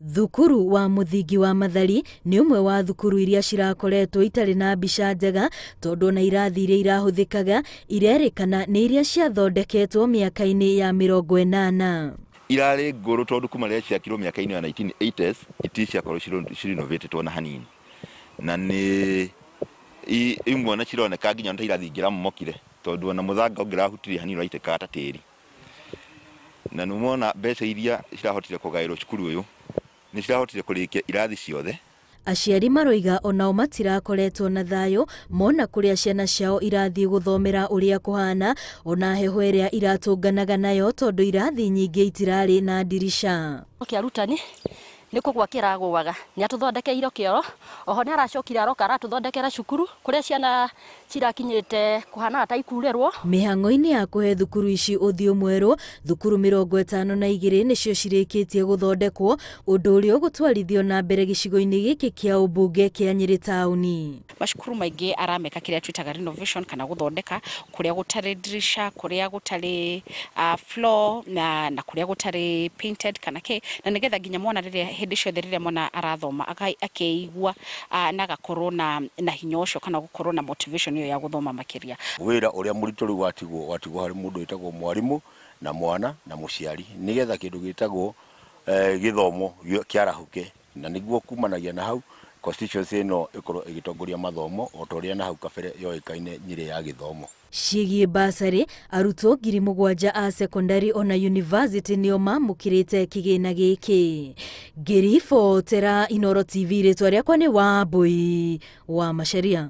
Thukuru wa mũthingi wa Mathari nĩ ũmwe wa thukuru iria cirakoretwo itarĩ na mbica njega tondũ ona irathi iria irahũthĩkaga irerĩkana nĩ iria ciathondeketwo mĩaka-inĩ ya 80. Irarĩ ngũrũ tondũ kuma rĩrĩa ciakirwo mĩaka-inĩ ya 1980s itirĩ ciakorwo cirinovatĩtwo na hanini, na nĩ imwe ona cironeka nginya ta irathi ingĩramomokire tondũ ona mũthanga ũngĩrahutirie hanini ũraitĩkaga ta tĩri. Na nĩ wona mbeca iria cirahotire kũgaĩrwo cukuru ũyũ nĩ cirahotire kũrĩkia irathi ciothe. Aciari maroiga onao matirakoretwo na thayũ mona kũrĩa ciana ciao irathiĩ gũthomera ũrĩa kũhana, ona heho ĩrĩa iratũnganaga nayo tondũ irathi nyingĩ itirarĩ na ndirica. Arutani nĩ kũgwa kĩragũaga, nĩ atũthondekeire kĩoro, oho nĩ aracokire aroka aratũthondekera cukuru kũrĩa ciana cirakinyĩte kũhana ta ikurĩrwo. Mĩhang'o-inĩ ya kũhe thukuru ici ũthiũ mwerũ, thukuru 52 nĩcio cirĩkĩtie gũthondekwo, ũndũ ũrĩa ũgũtwarithio na mbere gĩcigo-inĩ gĩkĩ kĩa ũmbunge kĩa Nyĩrĩ taũni. Macukuru maingĩ arameka kĩrĩa twĩtaga renovation kana gũthondeka kũrĩa gũtarĩ dirisha, kũrĩa gũtarĩ floor na kũrĩa gũtarĩ painted kana kĩ, na nĩgetha nginya mwana rĩrĩa hĩndĩ ciothe rĩrĩa mwana arathoma akeigua na agakorwo na hinya ũcio kana gũkorwo na motivation ĩyo ya gũthoma makĩria. Wĩra ũrĩa mũritũ rĩu watigwo harĩ mũndũ wĩtagwo mwarimũ na mwana na mũciari nĩgetha kĩndũ gĩtagwo gĩthomo kĩarahũke, na nĩguo kumanagia na hau constituency ĩno ĩkorwo ĩgĩtongoria mathomo o ta ũrĩa na hau kabere yoĩkaine Nyĩrĩ ya gĩthomo. Ciĩgiĩ basarĩ, arutwo 7,000 a secondary ona university nĩo mamũkĩrĩte kĩgĩna gĩkĩ. Ngĩribotera Inooro TV, rĩtwa rĩakwa nĩ Wambui wa Macharia.